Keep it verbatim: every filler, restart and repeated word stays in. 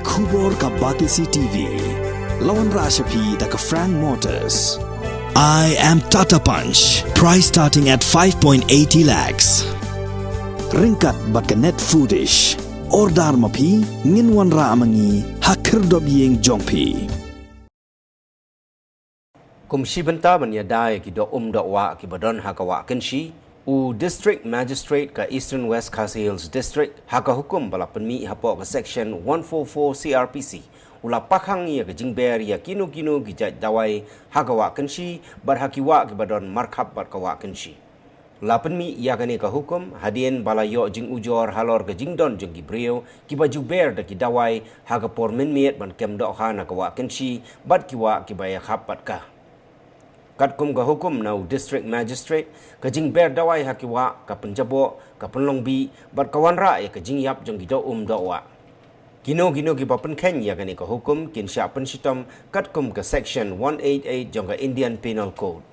Khubor ka Batesi T V. La wanrah sha phi da ka Frank Motors. I am Tata Punch. Price starting at five point eighty lakhs. Ryngkat bad ka Net Foodish. Order ma phi, ngin wanrah ma ngi ha khyrdop ïing jong phi. Kum shi bynta ban ïada ïa ki doh um doh wah kiba don ha ka Wah Kynshi, u District Magistrate ka Eastern West Khasi Hills District, ha ka hukum ba la pynmih hapoh ka Section one four four C R P C, u la pakhang ïa ka jingber ïa kino kino ki jait dawai ha ka Wah Kynshi bad ha ki wah kiba don markhap bad ka Wah Kynshi. La pynmih ïa kane ka hukum hadien ba la ïoh jingujor halor ka jingdon jong ki briew kiba ju ber da ki dawai ha ka por mynmiet ban kem dohkha na ka Wah Kynshi bad ki wah kiba ïakhap bad ka. Katkum ka hukum na u District Magistrate, ka jingber dawai ha ki wah ka pynjaboh, ka pynlong bih bad ka wanrah ïa ka jingïap jong ki doh um doh wah. Kino kino kiba pynkheiñ ïa kane ka hukum kin shah pynshitom katkum ka Section one eight eight jong ka Indian Penal Code.